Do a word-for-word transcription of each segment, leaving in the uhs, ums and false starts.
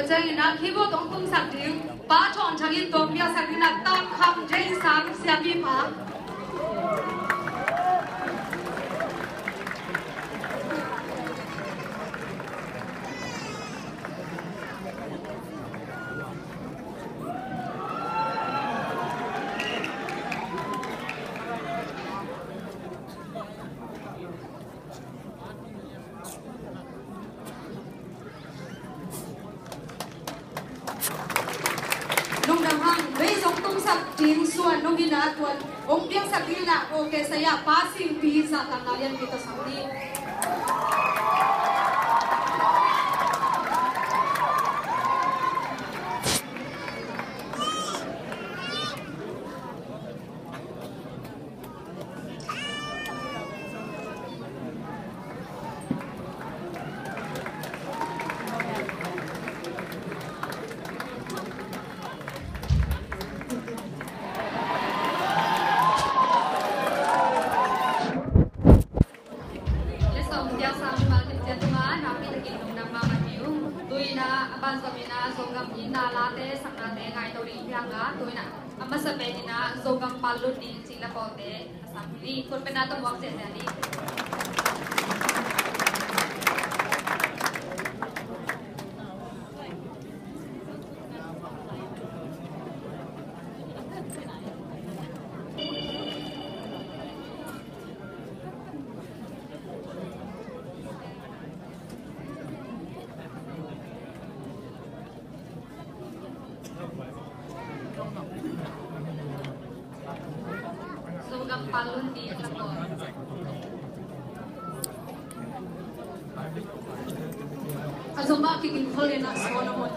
Ciangin ah keyboard hong tumsak ding Pa Thawn Thang in, tua hong piangsak ding ah Tam Kham Jay Sang siapipa. Lungdam hang. Bei zong tumsak ding suan nong in ah, tua hong piangsak ding in ah, okay, saya Pa Sing Pi zahtakna lianpi tawh sam ni. Letsong piangsak mimal kim ciat tungah nakpi takin lungdam mahmah hi ung. Tu-in ah a banzom in ah Zogam in ah late saknate ngaihto ding hi hang a, tu-in ah a masa pen in ah Zogam Pal Lut Ding cih la pawlte a sam ni. Khut beng na tawh muak ziahziah ni. Zogam Pal Lut Ding a la pawt. A zom ah kikin khol in ah sawn a mawt.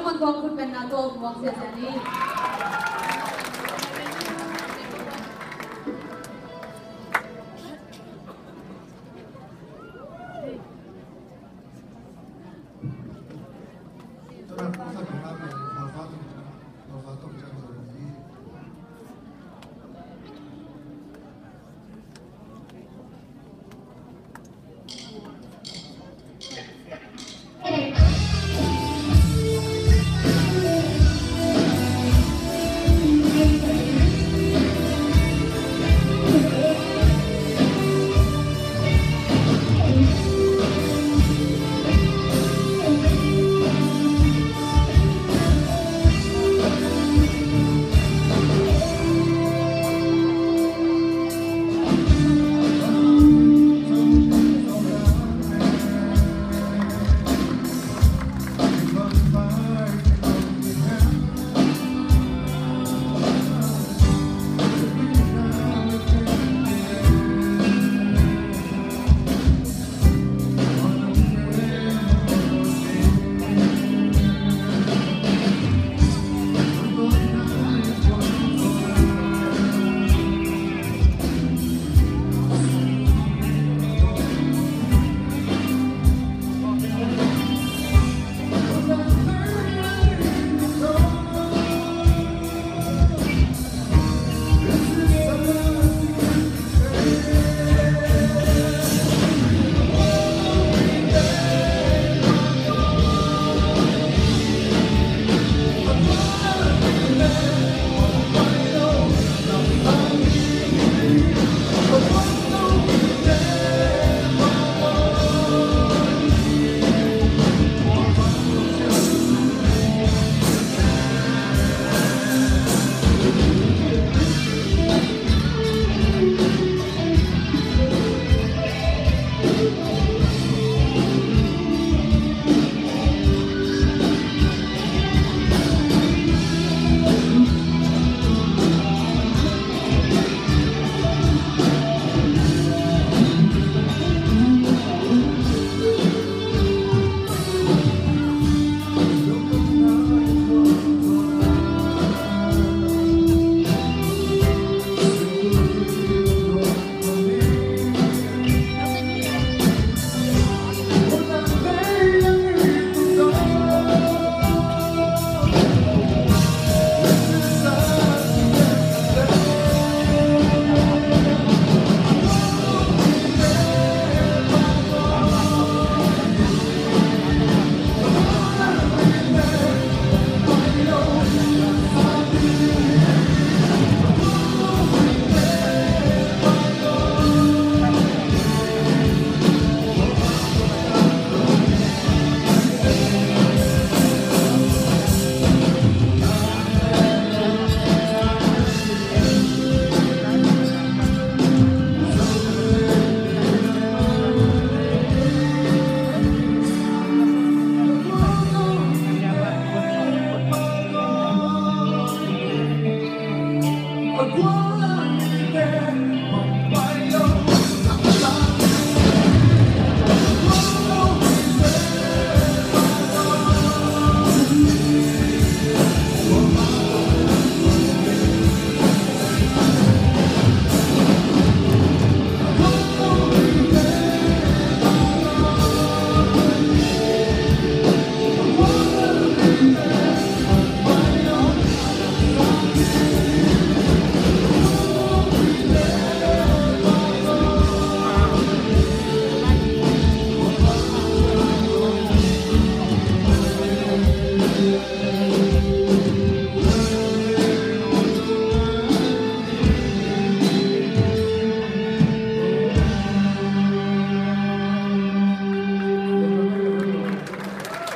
Kuaman kong khut benna tawh muak ziahziah ni.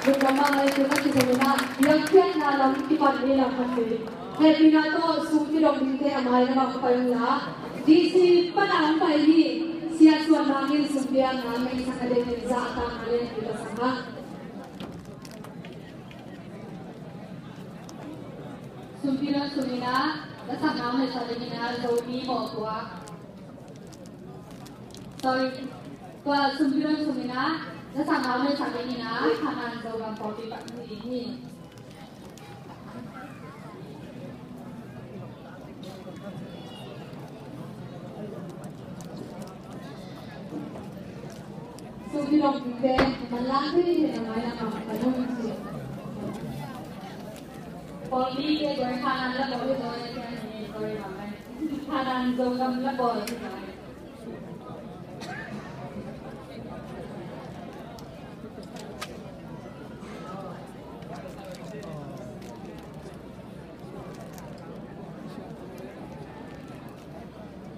Lungdam mahmah i tun a kizom in ah, biakpiakna lam kipan ni lam khat hi. Hehpihna tawh sum kidong dingte a mai lamah hong pai un la, D C pan a hong pai hi. Sia Suan Mang in sum piakna meisak a dingin za a tangna lianpi ka sak a. Sumpi lon sum in ah, la sakna hong maisak dingin ah, Zomi mawhpuak. Sorry. Tua sumpi lon sum in ah, la sakna hong maisak dingin ah, Khaman Zogam pawlpi pan ding hi.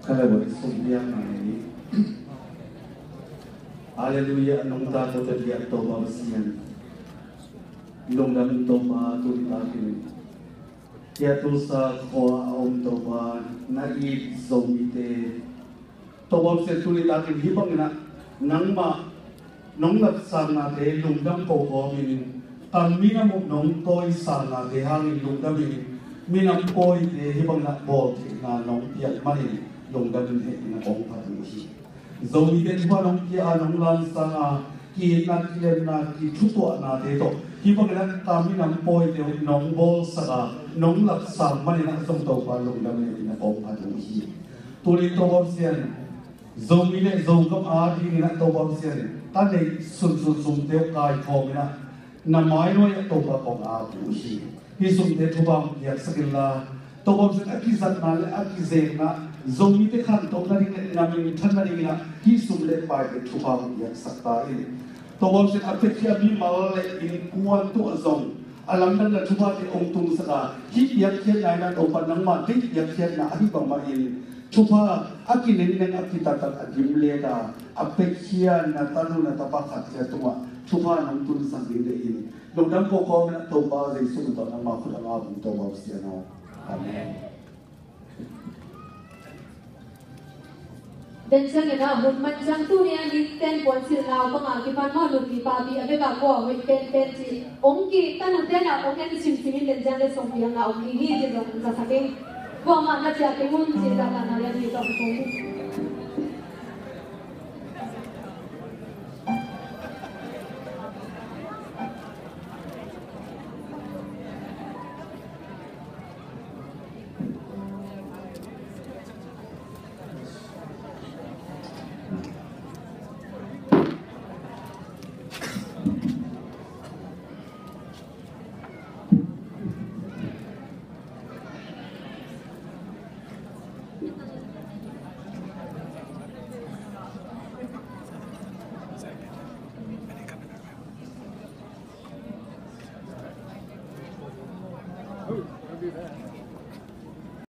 Kala bawh sum biak mai ni. Halleluiah, nungta ko te biak Topa Pasian. Lungdam Topa, tuni takin. Tua Tulsa khua a om Topa, na it Zomite. Topa Pasian, tuni takin hih bangin ah nangmah nong latsaknate lungdam ko kawmin, kam minam uh nong tawisaknate hangin lungdamin, minam pawite hih bangin ah bawltheihna nong piak manin lungdamin hehpihna kong phat uh hi. Zomite thupha nong pia a, nong lansang a, ki-itna, kilemna, kithutuahnate tawh hih bangin ah kam minam pawite uh nong bawlsak a, nong latsak manin ah zong Topa lungdamin hehpihna kong phat uh hi. Tuni Topa Pasian, Zomi le Zogam a dingin ah Topa Pasian, ta neih sunsun sumte uh kaikhawmin ah na mainuai ah Topa kong ap uh hi. Hih sumte thupha hong piaksak inla, Topa Pasian, a kizatna le a kizekna, Zomite khantoh nading le na minthan nadingin ah hih sum le paite thupha hong piaksak ta in. Topa Pasian, a piakhia mimal le innkuan tungah zong a lamdang le thuphate hong tungsak a, hih piakkhiatna in ah Topa nangmah deih piakkhiatna ahi bangmah in, thupha a kinengneng, a kitattat, a gim leta a piakhia na tanu na tapa khat ciat tungah thupha nong tunsak ding deih in, lungdam ko kawmin ah Topa Jesu min tawh nangmah khut a ngak ung Topa Pasian aw. Amen. Tua ciangin ah hun man ciang tuni a ni ten puansilhna bangah kipan mah nupi papi a bek a kua hoih penpen cih hong kihta nute in ah hong en simsim in, tua ciang le songpiakna hong kihih cih zong zasak ing. Kuamah na ciah kei un cih zahtakna lian hi tawh kong